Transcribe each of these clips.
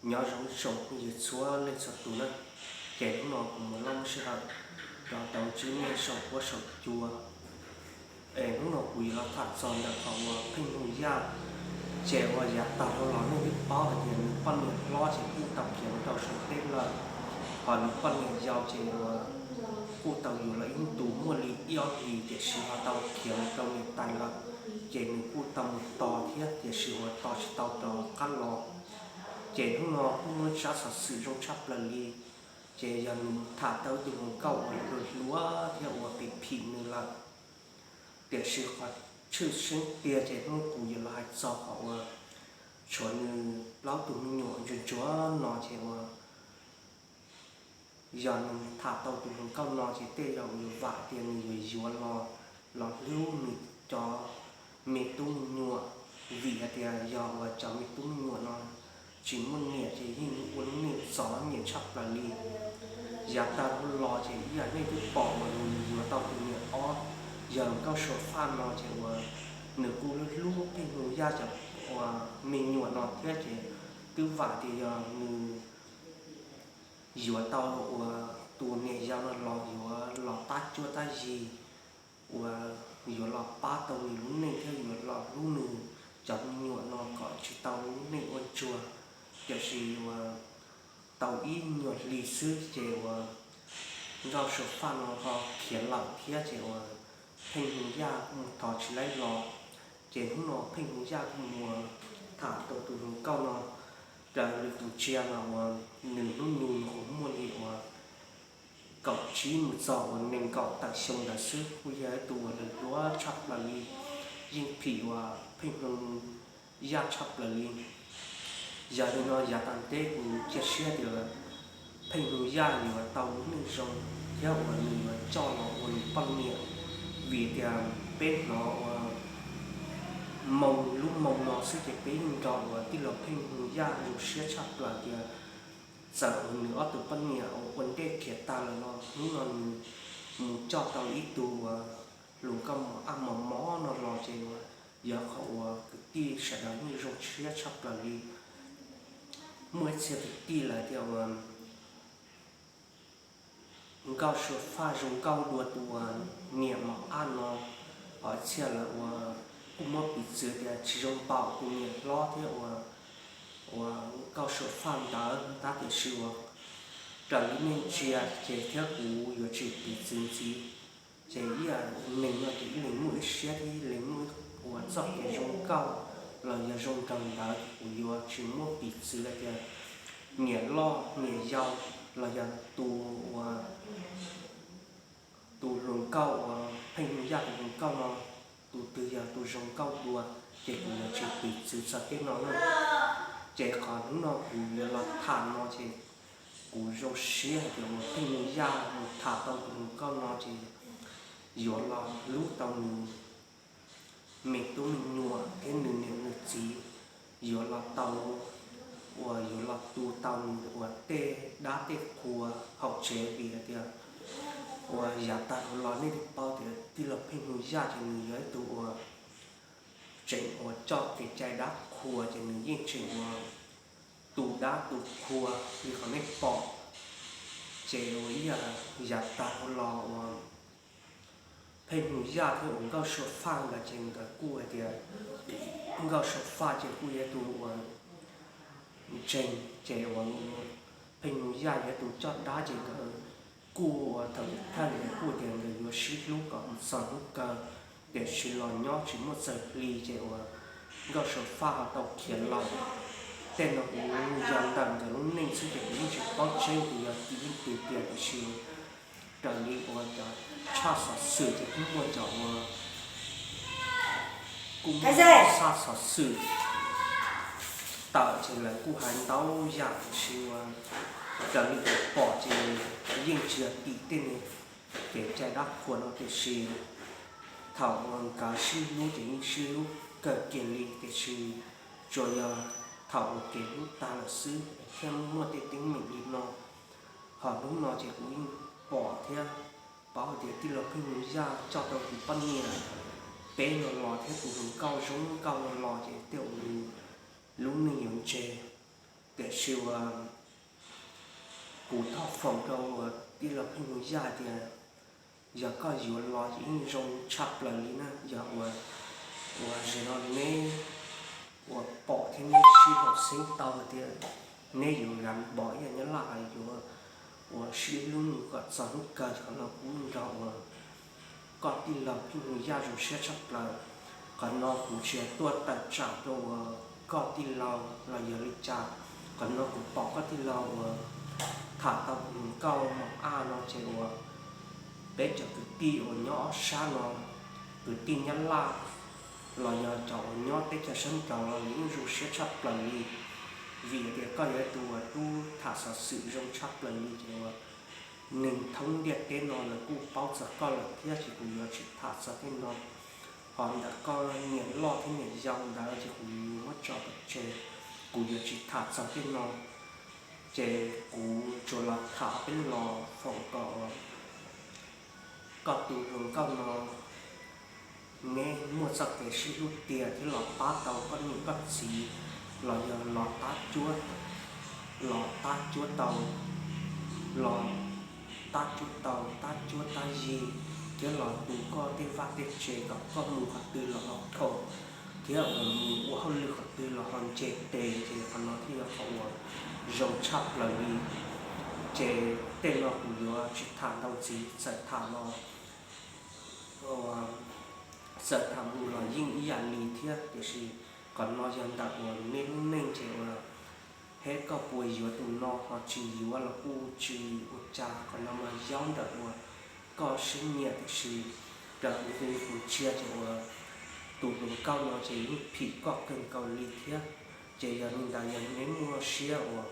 Nyob zoo tsoom phooj ywg txhua leej txhua tus na, ces hnub no kuv muaj lub sij hawm rov tau ntsib nej saum huab saum cua. Es hnub no kuv yuav los tham txog ntawm qhov uas Pheej Hmoo Yaj, ces uas yav tag los nej twb paub hais tias nws poj niam hlob ces kuj tau khiav mus rau saum teb lawm, hos nws poj niam yau ces uas kuj tau yuav los ib tug muaj li ib ob hlis tiam sis ho tau khiav mus rau niam tais lawm, ces nws kuj tau mus tos thiab tiam sis uas tos tsis tau rov qab los. Ces hnub no kuj muaj tsab xov xwm zoo tshaj plaws li, ces yog nws tham tau ib tug hluas nkauj uas hluas hluas thiab uas phim phim nws lawm. Tiam sis qhov tshwj xeeb tiag ces hnub no kuv yuav los hais txog qhov uas tshuav nws plaub tug me nyuam ntsuag ntsuag no ces uas yog nws tham tau tus hluas nkauj no ces tej zaum yuav vam tias nws yuav yuav los, los hlub nws cov me tub me nyuam, vim hais tias yog uas cov me tub me nyuam no tsis muaj niam ces yeej ua lub neej txom nyem tshaj plaws li. Yav tag los ces ib yam nej twb pom uas nws yuav tau tus niam ob, yog Nkauj Sua Faj no ces uas nws kuj hlub hlub Pheej Hmoo Yaj cov uas me nyuam no thiab ces twb vam tias yog nws yuav tau uas tus niam yau no los yuav los pab cuab tab yig, uas yuav los pab tau nws lub neej thiab yuav los hlub nws cov me nyuam no kom tsis tau lub neej ua ntsuag. Tiam sis uas tau ib nyuag hli xwb ces uas Nkauj Sua Faj no ho khiav lawm thiab ces uas Pheej Hmoo Yaj kuj mus thov tsis laib los. Ces hnub no Pheej Hmoo Yaj kuj mus tham tau tus hluas nkauj no, raws li kuv ntsia mas uas nws hnub nyoog nws kuj muaj li uas kaum tsib mus txog uas nees nkaum tawm xyoo ntawd xwb, kuj yog ib tug uas hluas hluas tshaj plaws li, yeej phim uas Pheej Hmoo Yaj tshaj plaws li. Yog li no yav tas teb kuv cia siab tias Pheej Hmoo Yaj yuav tau lub neej zoo thiab uas nws yuav coj los ua nws poj niam, vim tias peb hnov uas moo lub moo no xwb ces peb yeej nrog uas tij laug Pheej Hmoo Yaj zoo siab tshaj plaws tias txawm uas nws ob tug poj niam uas ua ntej khiav tag lawm los hnub no nws mus coj tau ib tug uas hluas nkauj mos ab mos mob no los ces uas yog qhov uas kwv tij sawv daws yeej zoo siab tshaj plaws li. Muaj ib txhia kwv tij lawv tias uas Nkauj Sua Faj zoo nkauj dua tus uas niam mos ab no, ho ib txhia lawv uas kuj muab piv txwv tias tsis zoo npaum tus niam hlob thiab uas, uas Nkauj Sua Faj ntawd tab tiam sis uas raws li nej ntsia ces thiab kuv yuav tsis piv txwv ntxiv. Ces ib yam neeg no ces ib leeg muaj ib siab thiab ib leeg muaj ib uas txoj kev zoo nkauj los yog zoo nraug ntawd ces kuv yuav tsis muab piv txwv hais tias niam loj niam yau los yog tus uas tus hluas nkauj uas Pheej Hmoo Yaj tus hluas nkauj no tus twg yog tus zoo nkauj dua, ces kuv yuav tsis piv txwv txog tej no na. Ces qhov hnub no kuv yuav los tham no ces kuv zoo siab hais tias uas Pheej Hmoo Yaj mus tham tau tus hluas nkauj no ces yuav los hlub tau nws me tub me nyuam thiab nws niam nws txiv, yuav los tau uas yuav los tu tau nws uas tej dab tej qhua hauv tsev vim hais tias uas yav tag los nej twb paub tias tij laug Pheej Hmoo Yaj ces nws yog ib tug uas tseem uas coj kev cai dab qhua ces nws yeej tseem uas tu dab tu qhua li qhov nej pom. Ces uas ib yam yav tag los uas Pheej Hmoo Yaj thiab uas Nkauj Sua Faj nkawd ces nkawd kuj hais tias Nkauj Sua Faj ces kuj yog tus uas ntseeg ces uas Pheej Hmoo Yaj yog tus coj dab ces nkawd kuj uas thaum thawj nkawd kuj tias nkawd yuav sib hlub kom mus txog hnub kawg, tiam sis los nyob tsis muaj txog hli ces uas Nkauj Sua Faj ho tau khiav lawm. Tej no kuv yog ntawm nkawd lub neej xwb ces kuv yeej tsis paub tseeb tias yog tim leej twg tiag tiam sis raws li uas cov tshaj xov xwm ces kuj muaj cov uas kuj muaj tshaj xov xwm tawm ces lawv kuj hais ntau yam tiam sis uas raws li kuv pom ces yeej tsis yog tim tej niag kev cai dab qhuas no tiam sis thaum uas nkawd sib hlub ces yeej sib hlub kawg kiag li tiam sis tsuas yog thaum uas kev hlub tag lawm xwb thiaj muaj tej teeb meem li no. Ho hnub no ces kuv yeej pom thiab paub hais tias tij laug Pheej Hmoo Yaj coj tau tus poj niam peb no los thiab tus hluas nkauj zoo nkauj no los ces tej zaum nws lub neej yuav ntse. Tiam sis uas kuv thov foom rau uas tij laug Pheej Hmoo Yaj tias yog koj yuav los yeej zoo tshaj plaws li na, yog uas, uas zaum no neb uas pom thiab neb sib haum xeeb tau tias neb yuav gam npom ib yam Nyab Laj hais yuav uas sib hlub mus kom txog hnub kawg, qhov no kuv nrog uas koj tij laug Pheej Hmoo Yaj zoo siab tshaj plaws. Qhov no kuv tsis yog tuaj tawm tsam rau uas koj tij laug los yog li cas, qhov no kuv pom koj tij laug uas tham tau nkauj mos aj no ces uas peb cov kwv tij uas nyob ob sab no, kwv tij Nyab Laj los yog cov uas nyob teb chaws sab nraud los yeej zoo siab tshaj plaws li, vim tias koj yog ib tug uas tub tham xov xwm zoo tshaj plaws li ces uas neeg thoob ntiaj teb no lawv kuj paub txog koj lawm thiab ces kuv yuav tsis tham txog tej no. Ho ntawm koj niam loj thiab niam yau ntawd ces kuv yuav muab tso pov tseg, kuv yuav tsis tham txog tej no. Ces kuv tsuas los tham peb los foom kom koj tus hluas nkauj no neb muaj txoj kev sib hlub tiag thiab los pab tau koj niam koj txiv, los yog los tab cuab, los tab cuab tau, los tab cuab tau, tab cuab tab yig, thiab los tu koj tej vaj tej tsev kom koj mus qhov twg los ho khaum, thiab uas mus ua hauj lwm qhov twg los ho ntse tes, ces qhov no thiaj yog qhov uas zoo tshaj plaws li. Ces tej no kuv yuav tsis tham ntau ntxiv, txawm tham los txawm tham mus los yeej ib yam li thiab, tiam sis qhov no yog ntawm uas nej lub neej ces uas, thiab koj puas yuav tus no ho tsis yuav los kuj tsis ua cas, qhov no mas yog ntawm uas koj siab nyiam, tiam sis raws kuv tus ntsia ces uas tus hluas nkauj no ces yeej phim koj kawg nkaus li thiab. Ces yog li ntawd yog neb muaj siab uas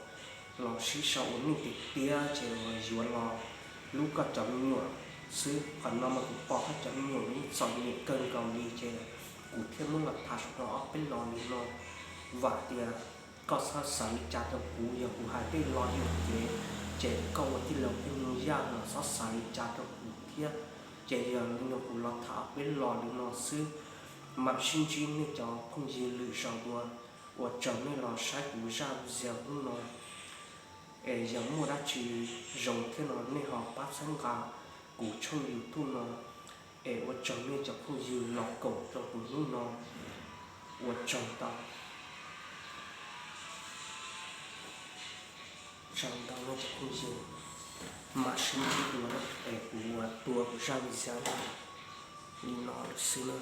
los sib sau ua neej tiag tiag ces uas yuav los hlub koj cov me nyuam xwb. Qhov no mas kuv pom koj cov me nyuam yeej txom nyem kawg nkaus li ces kuv thiaj muab los tham saum no ob peb lo li no. Vam tias koj txhob xav li cas rau kuv, yog kuv hais tej lo yuam kev ces koj ua tij laug Pheej Hmoo Yaj los txhob xav li cas rau kuv thiab. Ces yog li no kuv los tham ob peb lo li no xwb, mam sib ntsib nej cov phooj ywg lwm zaus dua. Ua tsaug nej los saib kuv zaj video hnub no, es yog muaj dab tsi zoo thiab no nej ho pab txhawb nqa kuv tshooj YouTube no, es ua tsaug nej cov phooj ywg los koom rau kuv hnub no. Ua tsaug ntau, tsaug ntau nej cov phooj ywg, mam sib ntsib dua es kuv ua tua kuv zaj video li no lawm xwb na.